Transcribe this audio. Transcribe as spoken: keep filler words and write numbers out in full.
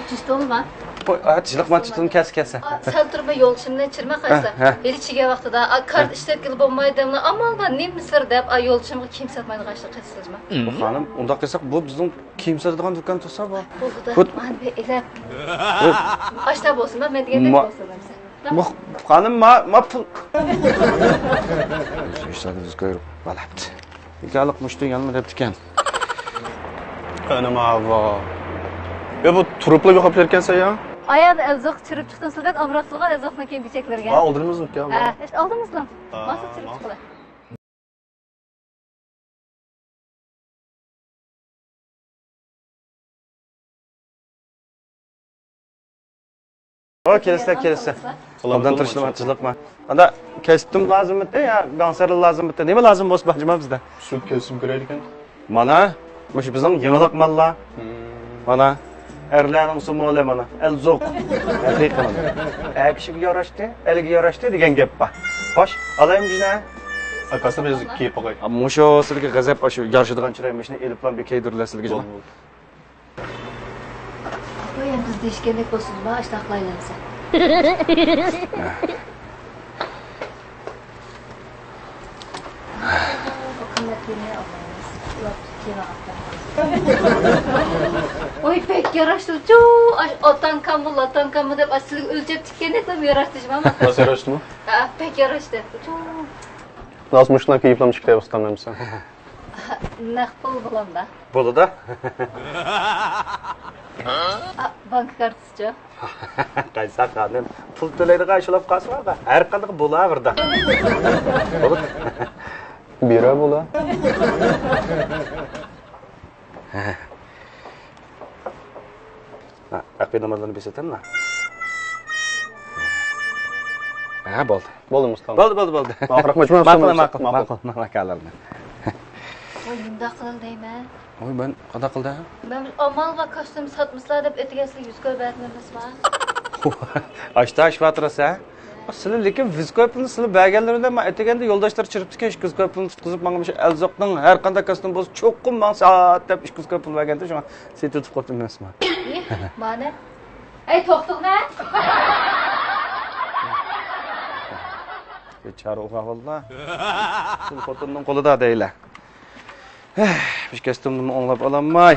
چۈشتۈڭلارمۇ؟ قوي، ئا، چىلىقما چۈشتۈڭ، كەلسە، كەلسە. ئا، سەل تۇرۇپ يولدىشىم بىلەن چىرمە قايسا. ھە، ھە. ھېلى چىگەن ۋاقتىدا، ئا، كارت ئىشلەتكىلى بولمايدۇ، ئامال بار، نېمە سىر دەپ، ئا، يولدىشىمغا كىيىم ساتمايدىغان ئىشلار قايسى سىزمۇ؟ بۇ خانىم، ئۇنداق قىلساق، بۇ بىزنىڭ كىيىم ساتىدىغان دۇكان تۇرسا بۇ. بولدى، بۇ مانا بىر ئېلەپ. ئاشتا بولسۇن، مەن دېگەندەك ما-، بولسۇن ئەمسە. بۇ خانىم، ما، ما پۇل. ھېسابىمىز كۆرۈپ بالاپتۇ. ھېكايىلىق مۇشتۇ يانما دەپتىكەن. ئەنە ماۋۇ. يا، بۇ تۇرۇپلا يوقاپ كەتكەنسەن يا. ئايان ئەلزوق چۈرۈپ چىقتىم سىلدەك ئامراقلىقىغا ئەلزوقنىڭ كىيىم كېچەكلىرىگە. ھا، ئالدىمىزمۇ كەل. ھە، ئالدىمىزلا. ماسا چۈرۈپ چىقىلى. ھو، كېلىسىلەر، كېلىسىلەر. سالام، ئوبدان سالام، تىرىشلىما، سالام. تىزلىقما. ئاندا كەستۇم لازىممىتى يا گاڭسېرىل لازىممىتى؟ نېمە لازىم بولسا بار جۇما بىزدە. شۇ كەستۇم كېرەيدىكەن. مانا، مۇشۇ بىزنىڭ يېڭىلىق ماللار. مم. مانا، ئەرلەرنىڭ سىمۋولى مانا، ئەلزوق. ھەقىقىي مانا. ئەر كىشىگە ياراشتى، ئەلگە ياراشتى دېگەن گەپ بار. خوش، ئالايمۇ جىنە؟ ئاكاسى بىز كىيىپ باقاي. مۇشۇ سىلىگە غەزەپ، ئاشۇ يارىشىدىغان چىراي مۇشۇنى ئېلىپلا بىر كىيدۈرىلە سىلىگە جىنە. بولدى، بولدى. قوي، ئەمدى دېيىشكەندەك بولسۇن، ما ئاشتاق لايلانسا. ۋوي، بەك ياراشتى، چۇ! ئاش، ئاتاڭكاممۇ، لاتاڭكاممۇ دەپ، ئاش، سىلىگە ئۆلچەپ تىككەندەكلا ياراشتى، جۇما. راست ياراشتىمۇ؟ ھە، بەك ياراشتى، چۇ! راست مۇشۇنداق كىيىپلا چىقىپ ئىستەممەمسەن؟ نەق پۇل بولامدا؟ بولىدۇ. ئا، بانكا كارتىسىچۇ؟ قايساق خانىم، پۇل تۆلەيدىغان شۇلاپ قالسىڭىز، ھەر قانداق بولا بىردا. بولىدۇ. بىرە بولا. ھە، ئەقىدە نامازلىرىنى بېسىۋېتەملا. ھە، بولدى. بولدى، مۇستام. بولدى، بولدى، بولدى. ماقۇل، رەھمەت. ماقۇل، ماقۇل، ماقۇل، ماقۇل، ماقۇل. ۋاي، نېمىنداق قىلىدۇ دەيمەن. ۋاي، مەن قانداق قىلدىم؟ مەن ئامال بار كاستيۇم ساتمىسىلا دەپ ئۆتۈگەن سىلەر يۈز كوي بەرمىدىمىزما؟ ئاشتا ئىش باتۇرسا. سىلەر لېكىن يۈز كوي پۇلنى سىلەر بەرگەنلىرىڭدە مەن ئەتىگەندە يولداشلار چىرىپتىكەن ئىككى يۈز كوي پۇلنى تۇتقۇزۇپ ماڭا مۇشۇ ئەلزوقنىڭ ھەر قانداق كاستيۇم بولسا چوقۇم ماڭا سات دەپ ئىككى يۈز كوي پۇل بەرگەندە شۇڭا سېتىۋېتىپ قوپتۇم ئەمەسما. ئى، مانا. ئەي، توختىغىنا! بىچارە ئوغۇل ۋاللا. پۇل خوتۇننىڭ قولىدا دەيلە. بىر كاستيۇمنىمۇ ئوڭلاپ ئالالماي.